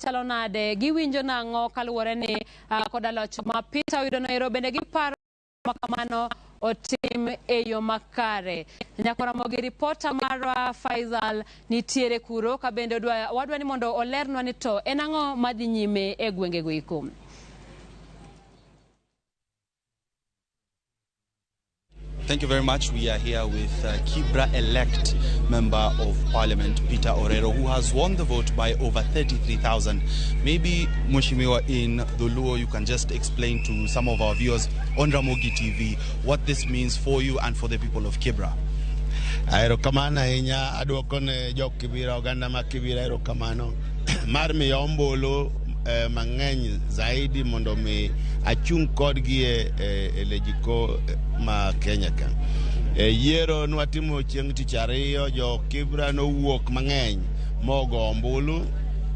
machalo nade, giwinjo nang'o kaluwore ni koda loch ma Peter oyudo no ero, bende giparo makamano otim e yo makare. Nyakoramogi ripota marwa Faisal nitiere kuro ka bende wadwa ni mondo olernwa ni to en ang'o madhi nyime e gwengego eko. Thank you very much. We are here with Kibra elect Member of Parliament Peter Orero, who has won the vote by over 33,000. Maybe, Mheshimiwa, in Dholuo, you can just explain to some of our viewers on Ramogi TV what this means for you and for the people of Kibra. Erokamano ahinya aduoko ne jo Kibira oganda ma Kibira erokamano mar miyo ombulu mang'eny zaidi mondo mi achung' kodgi e lejiko ma Kenya ka. Yiero nwatimo chieng' tich ariyo jo Kibra nowuok mang'eny mogo ombulu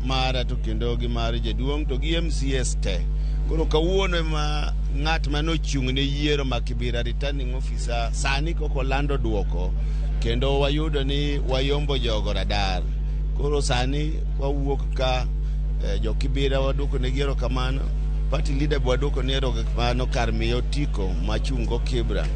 mara to kendo gi mar jaduong' to gi MCAs te. Koro kawuono ema ng'at manochung' ne yiero ma Kibira returning officer sani koko lando duoko kendo wayudo ni wayombo jogo radar. Koro sani wawuok ka jo Kibira waduoko negi erokamano, party leader be waduoko ne erokamano kar miyo otiko machung' go Kibra.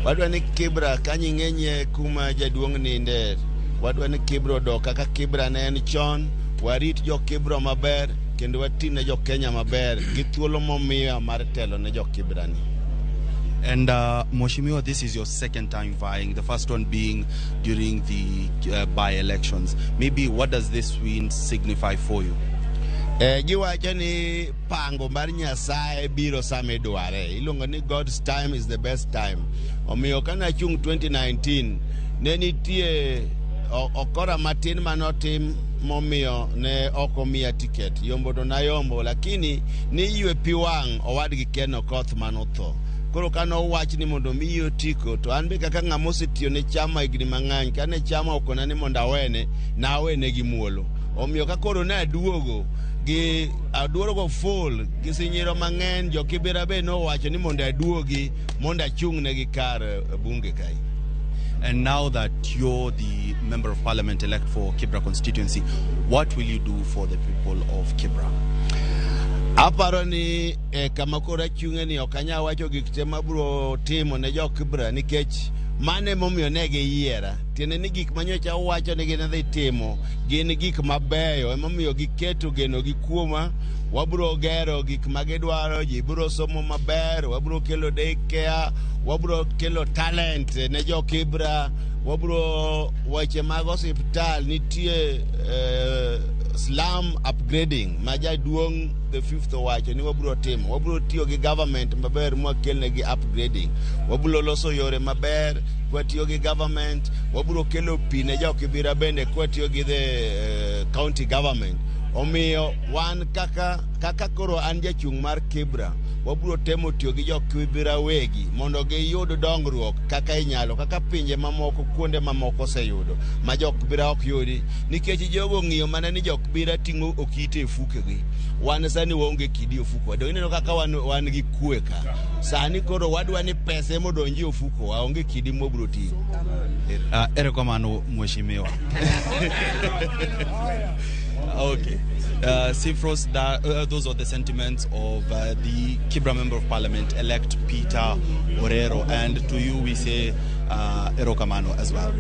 Wadwa ni Kibra kanyo ing'enye kuma jaduong' ninde. Wadwa ni Kibra odok kaka Kibra ne en chon, warit jo Kibra maber kendo wati ne jo Kenya maber gi thuolo momiwa mar telo ne jo Kibra ni. And Mheshimiwa, this is your second time vying, the first one being during the by-elections. Maybe what does this win signify for you? Giwacho ni pango mar Nyasaye biro sama idware. Iluongo ni God's time is the best time. Omiyo kane achung' 2019 ne nitie okora matin manotim momiyo ne ok omiya tiket. Yombo to nayombo, lakini niywe pi wang' owadgi Ken Okoth manotho. Koro kane owach ni mondo omiyi otiko to an be kaka ng'ama osetiyo ne chama higni mang'eny kane chama okona ni mondo awene nawene gi muolo. Omiyo ka koro ne aduogo gi aduogo full gi sinyiro mang'eny jo Kibera be nowacho ni mondo aduogi mondo achung' negi kar bunge kae. And now that you're the Member of Parliament elect for Kibra constituency, what will you do for the people of Kibra? Aparo ni kama koro achung'e ni ok anyal wacho gik te mabiro timo ne jo Kibra nikech mano emomiyo ne giyiera. Tiende ni gik manyocha wacho ni gidhi timo gin gik mabeyo emomiyo giketo geno gi kuoma. Wabiro gero gik ma gidwaro, ji biro somo maber, wabiro kelo daycare, wabiro kelo talent ne jo Kibra, wabiro weche mag osiptal nitie slum upgrading ma jaduong' the fifth owacho ni wabiro timo. Wabiro tiyo gi government maber mwakelnegi upgrading. Wabiro loso yore maber kwatiyo gi government, wabiro kelo pi ne jo Kibira bende kwatiyo gi the county government. Omiyo wan kaka koro an jachung' mar Kibra, wabiro temo tiyo gi jo Kibra wegi mondo giyud dongruok kaka inyalo, kaka pinje mamoko kuonde mamoko oseyudo ma jo Kibra ok yudi, nikech jogo ng'iyo mana ni jo Kibra ting'o okite e fukegi. Wan sani waonge kidi e ofukowa. Donge ineno kaka wan gi kwe ka. Sani koro wadwa ni pesa ema odonji e ofukowa, onge kidi mwabiro ting'o. Erokamano Mheshimiwa. Okay. Sifros, those are the sentiments of the Kibra Member of Parliament elect Peter Orero, and to you we say erokamano as well.